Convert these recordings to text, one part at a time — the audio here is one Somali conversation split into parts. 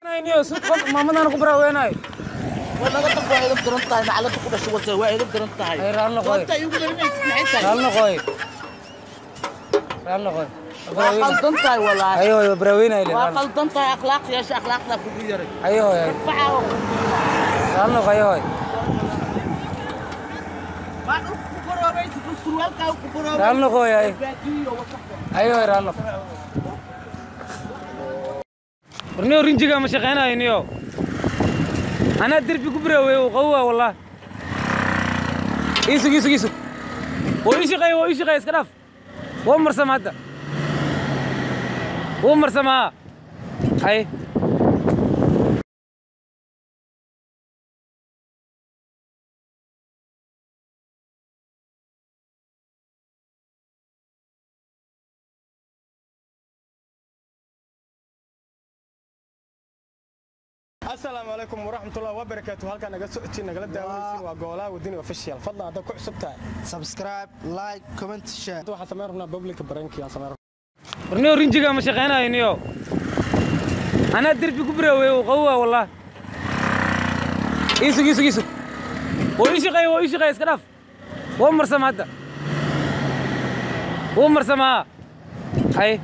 Niyo suuq maamadan ku baraaweynay. Wanaga tan waa idin daran tahay, macallada ku dhashay wase waa idin daran tahay. Ay raal noqoy. Sababta igu daranaysid maxay tahay? Raal noqoy. Raal noqoy. Waa qaldan tahay wallaahi. Ayo ayo baraaweynay le. Waa qaldan tahay, akhlaaq yeesha, akhlaaqda kugu yaray. Ayo ayo. Faca. Raal noqoy ayo. Waa dhulka ku baroobaysid, surwaalkaa ku baroobay. Raal noqoy ay. Baadiyo wasaqda. Ayo raal noqoy. Warniyo rinjiga ma shaqeynayo niyo. Anaa derbi ku biraawey uu qabowa wallah. Iisug iisug iisug. Wuu ii shaqeey, wuu ii shaqeey, iska dhaaf. Wuu marsama hadda. Wuu marsamaa. Hay. Asalaamu calaykum waraxmatullahi wabarakaatu. Halkaa naga socotiin, nagala daawanaysiin waa Goolaha Wadani Official. Fadlan haddaad ku cusub tahay, subscribe, like, comment, share. Hadda waxaan samayn rabnaa public prank aan samayn. Warniyo rinjiga ma shaqeynayo niyo. Anaa derbi ku biraawey uu qabowa wallah. Iisug iisug iisug. Wuu ii shaqeey, wuu ii shaqeey, iska dhaaf. Wuu marsama hadda. Wuu marsamaa. Hay.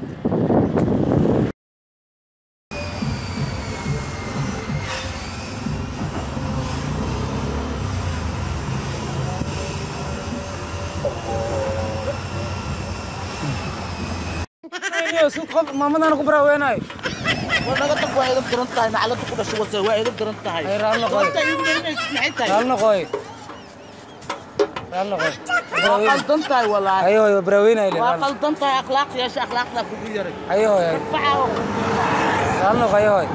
Niyo suuq maamadan ku baraaweynay. Wanaga tan waa idin daran tahay, macallada ku dhashay wase waa idin daran tahay. Ay raal noqoy. Sababta igu daranaysid maxay tahay? Raal noqoy. Raal noqoy. Waa qaldan tahay wallaahi. Ayo ayo baraaweynay le. Waa qaldan tahay, akhlaaq yeesha, akhlaaqda kugu yaray. Ayo ayo. Faca. Raal noqoy ayo.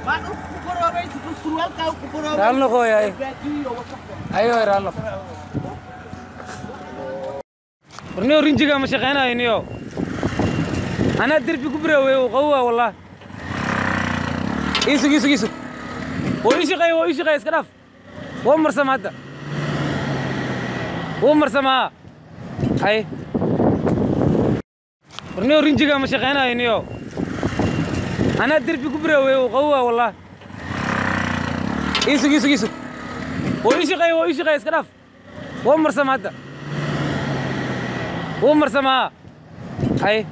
Waa dhulka ku baroobaysid, surwaalkaa ku baroobay. Raal noqoy ay. Baadiyo wasaqda. Ayo raal noqoy. Warniyo rinjiga ma shaqeynayo niyo. Anaa derbi ku biraawey uu qabowa wallah. Iisug iisug iisug. Wuu ii shaqeey, wuu ii shaqeey, iska dhaaf. Wuu marsama hadda. Wuu marsamaa. Hay. Warniyo rinjiga ma shaqeynayo niyo. Anaa derbi ku biraawey uu qabowa wallah. Iisug iisug iisug. Wuu ii shaqeey, wuu ii shaqeey, iska dhaaf. Wuu marsama hadda. Wuu marsamaa. Hay.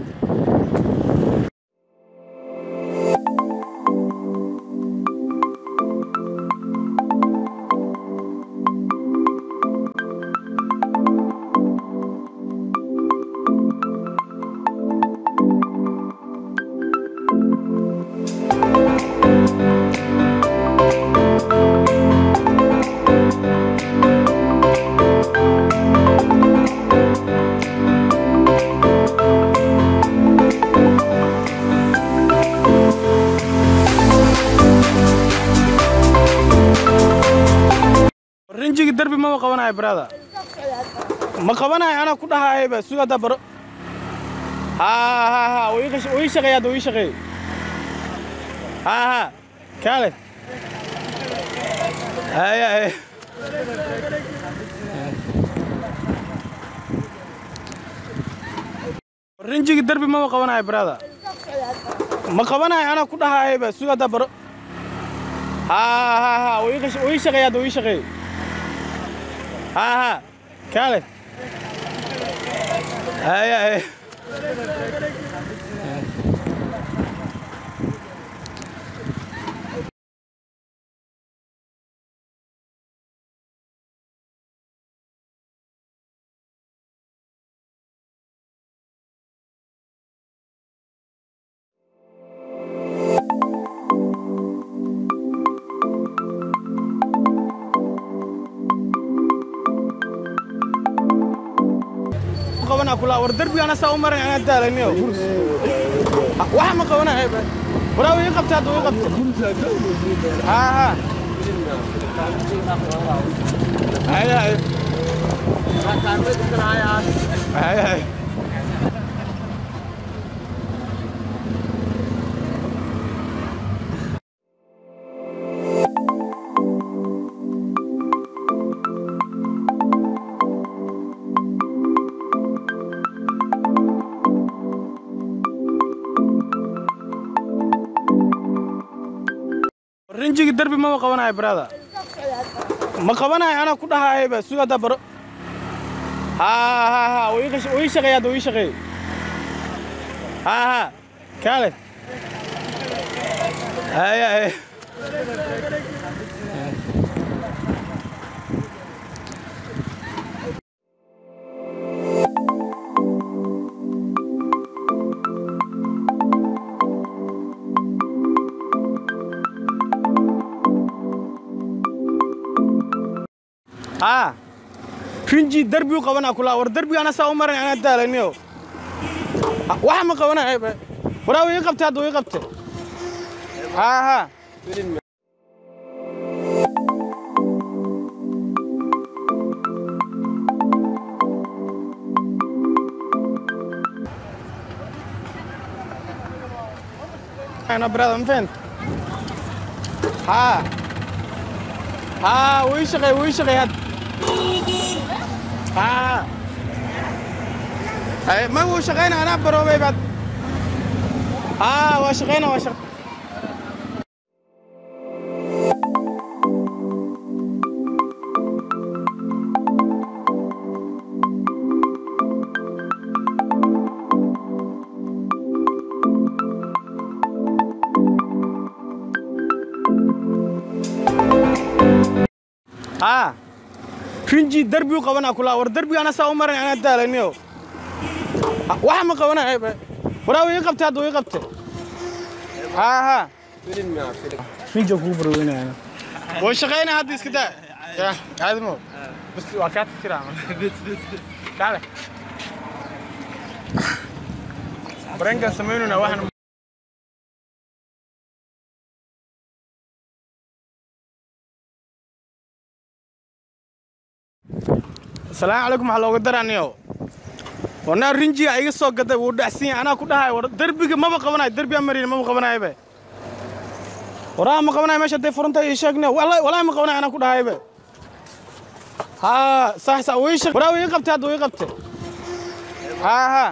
Rinjiga derbi ma qabanayo brother, ma qabanayo, anaa ku dhahayba suga haddaa baro. Ha ha ha, wuu ii shaqeey hadda, wuu ii shaqeey. Ha ha, kaale. Haya haya. Rinjiga derbi ma qabanayo brother, ma qabanayo, anaa ku dhahayba suga haddaa baro. Ha ha ha, wuu ii shaqeey hadda, wuu ii shaqeey. Ha ha, kaale. Haya haya. Qabanaa kula war derbiga ana saa u marin, anaa daalaniyo waxa ma qabanayo waraa. Wuu ii qabtay hadda, wuu ii qabtay. Ha ha, haya haya haya haya. Rinjiga darbi ma qabanayo brother. Ma qabanayo ana ku dhahaayba suga da baro. Ha ha ha way shaqeeyaa way shaqeey. Ha ha kaale. Hay hay. ها rinji darbi qabana kula war darbi ana saa u marin ana daalaniyo waxa ma qabanay waraa way qabtay hada way qabtay ha ha ana brother ma fahant ha ha way shaqeey had ها ما هو شغينا انا بروبي بعد ها وشغينا وشغ ها rinji darbi qabana kula war darbi ana saa u marin ana daalaniyo waxa ma qabanay waraa way qabtay hada way qabtay ha ha rinji ku barweynayna way shaqeynaa hadda iska daa ya aadmo bas waa ka tiraa bas bas kaale baranka sameynuna waxan السلام عليكم waxa looga daraniyo wana rinjiga iga soo gaday wuu dhacsan yahay ana ku dhahay war darbiga ma qabanayo darbi amarin ma qabanayo be waraa ma qabanayo meesha day furanta ii sheegnay wallahi wallahi ma qabanayo ana ku dhahay be ha sax sax way sheeg waraa way qabtay hada way qabtay ha ha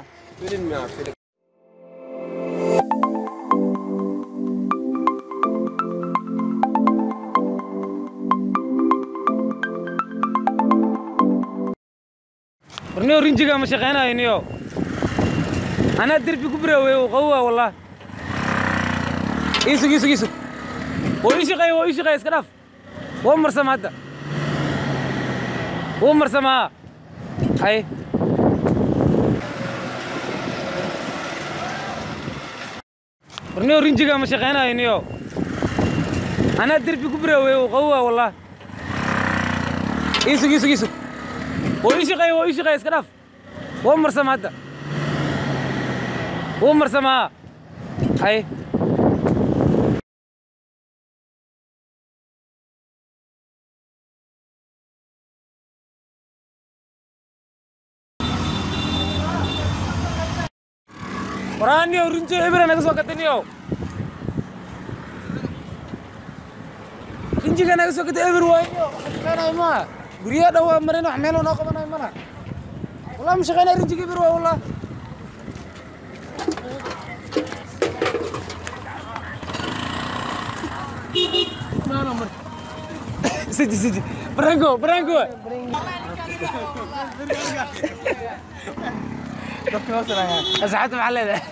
warniyo rinjiga ma shaqeynayo niyo ana darbi ku biraway oo qawa wallah isug isug isug way shaqeey iska dhaaf waa marsama hadda waa marsama hay warniyo rinjiga ma shaqeynayo niyo ana darbi ku biraway oo qawa wallah isug isug isug way shaqeey iska dhaaf waa marsama hadda waa marsama hay waraaniyo rinji ibra naga soo gataniyo rinjiga naga soo gatay ibr waayo shaqeynay ma guriga dhawaa marin wax meel noo qabanay mana والله مش غنى رنجي كبير والله ما انا مر سجي سجي برانكو برانكو ازعت معلده.